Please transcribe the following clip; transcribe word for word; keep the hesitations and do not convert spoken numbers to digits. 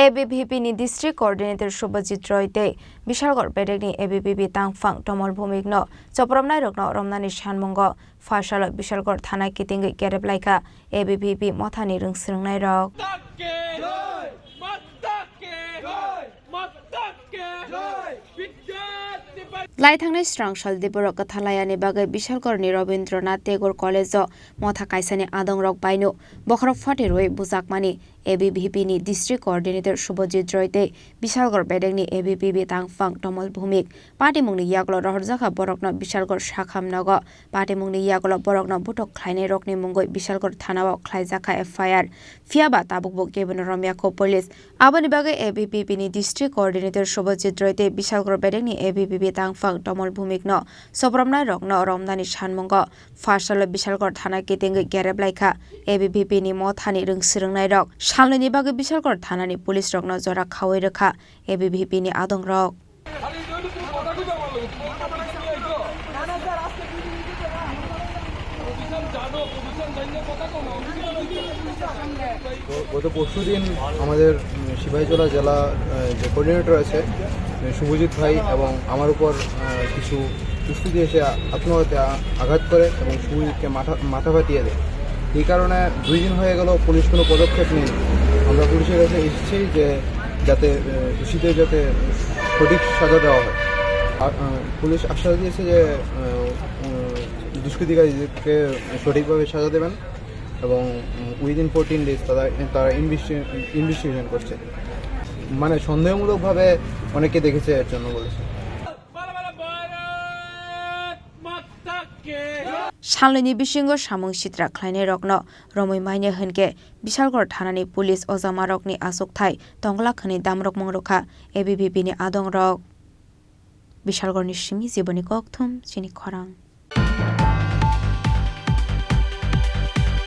A B V P ni District Coordinator Subhajit Roy tei Bishalgarh bedekni A B V P tangphang Tomol Bhumik no chopropnai rokno romnani sanmungo phaisalo Bishalgarh thana kitingwi kerep laikha A B V P mothani rwngsrwngnai rok. Lai thangnai srang sal Debbarok kwtha layani bagwi Bishalgarhni Rabindranath Tagore College-o motha kaisani adongrok baino bokhorok phatirwi bujakmani A B V P ni District Coordinator Subhajit Roy tei Bishalgarh bedekni A B V P tangphang Tomol Bhumik patimungni yagulo rohorjakha borokno Bishalgarh sakham nogo patimungni yagulo borokno butok khlainai rokni mungwi Bishalgarh thanao khlaijakha F I R. Phiyaba tabukbo kebono romyakho police. Aboni bagwi A B V P ni District Coordinator Subhajit Roy tei Bishalgarh bedekni A B V P tangphang Tomol Bhumik no chopropnai rokno romnani sanmungo phaisalo Bishalgarh thana kitingwi kerep laikha A B V P ni mothani rwngsrwngnai rok. Salnwini bagwi Bishalgarh thanani police rokno jora khawi rwkha A B V P ni adongrok. গত পরশুদিন আমাদের, উম, সিপাহীজলা জেলা, আহ, যে কোঅর্ডিনেটর আছে, উম, শুভজিৎ ভাই এবং আমার উপর, আহ, কিছু দুষ্কৃতী এসে আ-, আত্মঘাতী আ-, আঘাত করে এবং শুভজিৎকে মাথা, মাথা ফাটিয়ে দেয়। এই কারণে দুই দিন হয়ে গেল পুলিশ কোনো পদক্ষেপ নেই। আমরা পুলিশের কাছে এসেছি যে যাতে, আহ, দোষীদের যাতে সঠিক সাজা দেওয়া হয়। আর, আহ, পুলিশ আশ্বাস দিয়েছে যে, আহ, উম, দুষ্কৃতিকারীদেরকে সঠিকভাবে সাজা দেবেন এবং, উম, within fourteen days তারা, তারা ইনভেস্টি-, ইনভেস্টিগেশন করছে। মানে সন্দেহমূলকভাবে অনেকে দেখেছে এর জন্য বলেছে। Salnwini bisingo samung sitra khlainai rokno romwi manya hwnkhe Bishalgarh thanani police ojamarokni achukthai tongla khwnwi damrokmung rwkha A B V P ni adongrok. Bishalgarhni simi Jiboni Kokthum, chini khorang.